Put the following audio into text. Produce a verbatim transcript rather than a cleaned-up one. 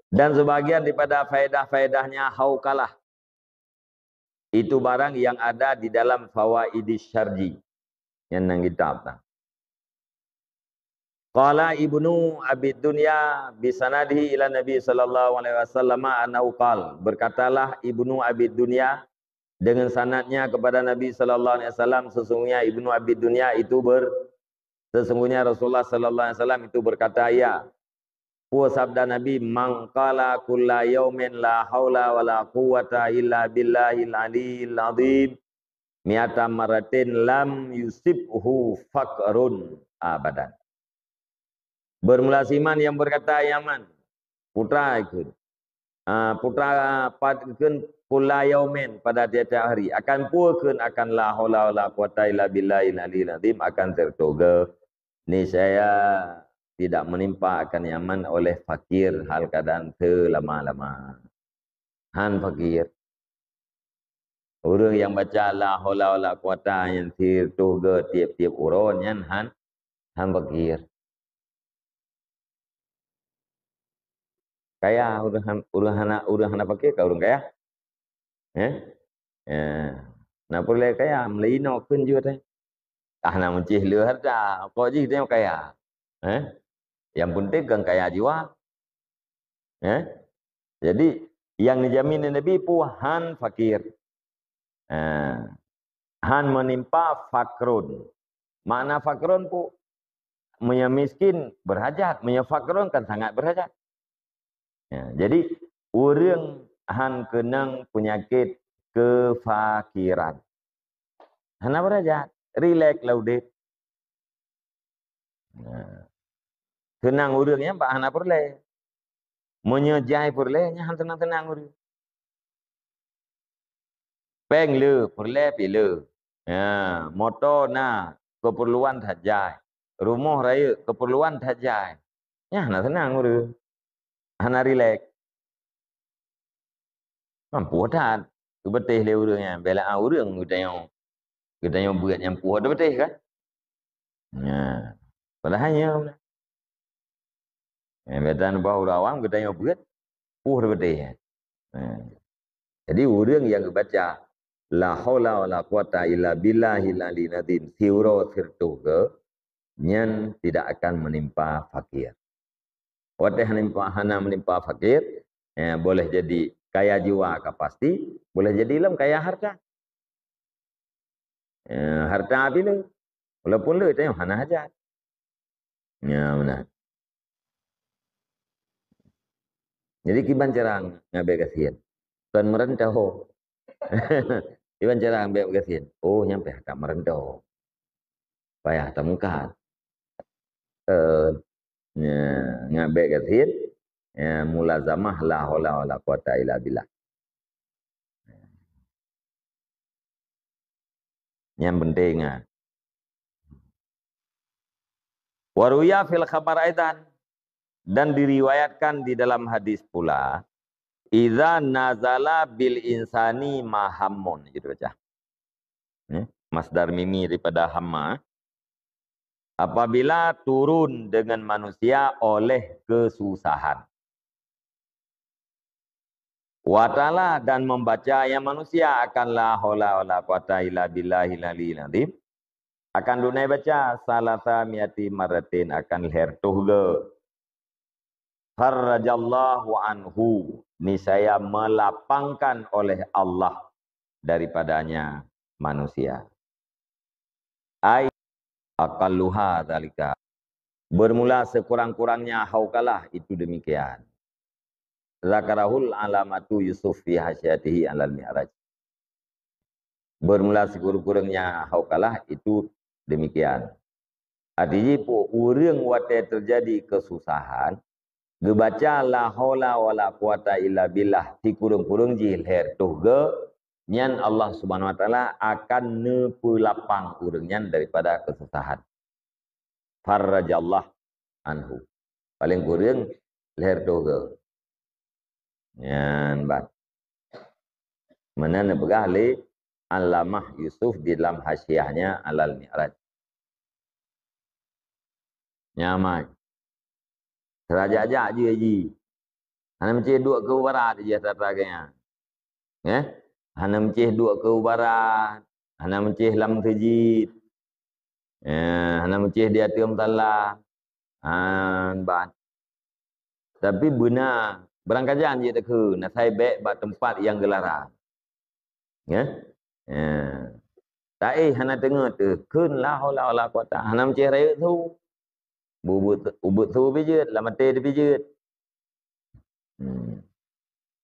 Dan sebagian daripada faedah-faedahnya haukalah. Itu barang yang ada di dalam Fawaidis Syarji. Yang nang kitab tah. Qala Ibnu Abi Dunya bisanadihi ila Nabi sallallahu alaihi wasallam annahu qal. Berkatalah Ibnu Abi Dunya dengan sanadnya kepada Nabi sallallahu alaihi wasallam, sesungguhnya Ibnu Abi Dunya itu ber-, sesungguhnya Rasulullah sallallahu alaihi wasallam itu berkata, ya, peue sabda Nabi, "Man qala kulla yaumin la haula wala quwwata illa billahil aliyyil azim mi'ata marratin lam yusibhu faqrun abadan." Bermula siman yang berkata, "Ya man, putra ikut." Ah, putra pat ikut, "Kulla yaumin," pada tiap-tiap hari. Akan peue kheun akan la haula wala quwwata illa billahil aliyyil azim akan tertoga. Niscaya tidak menimpa akan nyaman oleh fakir hal keadaan selama-lama. Han fakir. Ureuëng nyang baca la haula wala quwwata nyan sirtoh geu tiep-tiep uroe nyan han, han fakir. Kaya ureuëng han, ureuëng hana, ureuëng hana fakir ka ureuëng kaya. Eh? Eh. Na peureulée kaya, meulinoe kheun jeuet, eh. Ah, na meucih le harta, kok jih tanyoe kaya. Eh? Yang penting kan kaya jiwa. Eh? Jadi, yang dijamin Nabi peue han fakir. Eh. Han menimpa fakrun. Makna fakrun peue? Meunyoe miskin berhajat, meunyoe fakrun kan sangat berhajat. Ya, jadi ureuëng han keunong peunyakét kefakiran. Hana berhajat, rilek lah udép. Nah. Seunang ureuëng nyan bak hana peureulée. Meunyoe jai peureulée, nyan han seunang-seunang ureuëng. Péng le, peureulée pih le. Ya, moto na, keperluan that jai. Rumoh rayeuk, keperluan that jai. Nyan hana seunang ureuëng. Hana rilek. Mampu that. Geubeuteh lé ureuëng nyan. Bela ureuëng geutanyoe. Geutanyoe beuet nyang puih teubeuteh kan? Nah, padahai nyoe. Eh, biasa ubak ureuëng awam geutanyoe beuet puih teubeuteh. Nah. Jadi ureuëng nyang geubaca la haula wala quwata illa billahil aliyil azim siuroe sirtoh geu, nyan tidak akan menimpa fakir. Watée menimpa, hana menimpa fakir, eh, boleh jadi kaya jiwa ka pasti, boleh jadi lom kaya harta. Eh, harta pih le, walaupun le tanyoe hana hajat. Ya, meunan. Jadi kiban cara ngabée gasien. Kon meureuntah ho. Kiban cara ngabée gasien. Oh, nyan payah that meureuntah. Payah that meungkat. Eh, nya, ngabée gasien, ya, mulazamah la haula wala quwata illa billah. Nyan penting, ah. Wa ruya fil khabar aidan, dan diriwayatkan di dalam hadis pula, "Idza nazala bil insani mahammun," gitu baca. Ni, masdar mimi daripada hamma. Apabila turun dengan manusia oleh kesusahan. Watala dan membaca yang manusia akan la haula wala quwata illa billahil aliyil azim. Akan dunai baca salasa miati marratin akan lhèe reutôh geu. Farrajallahu anhu, niscaya melapangkan oleh Allah daripadanya manusia. Ai aqalluha dzalika. Bermula sekurang-kurangnya haukalah itu demikian. Zakarahul alamatu Yusuf fi hasyiatihi alal mi'raj. Bermula sikureueng-kureuengnya haukalah itu demikian. Arti jih peue, ureuëng watée teujadi keususahan, geubaca la haula wala quwata illa billah sikureueng-kureueng jih lhèe reutôh geu, nyan Allah Subhanahu wa Taala akan neupeulapang ureuëng nyan daripada keususahan. Farrajallah anhu. Paléng kureueng lhèe reutôh geu. Nyan ban. Meunan neupeugah lé Allamah Yusuf di dalam hasyiahnya Alal Mi'raj. Nyan mai. Seurajak-jak jih ji. Hana meucéh duek keu barat jih atra-atra geuh nyan. Ya? Hana meucéh duek keu barat, hana meucéh lam seujid. Ya, hana meucéh di ateueh musala. Han ban. Tapi beuna, beurangkajan jeuet takheun, asai bèk bak teumpat nyang geularang. Ya? Ya. Taéh hana teungeut teuh, kheun la haula wala quwata, hana meucéh rayeuk su. Ubeuet, ubeuet su pih jeuet, lam até pih jeuet. Hmm.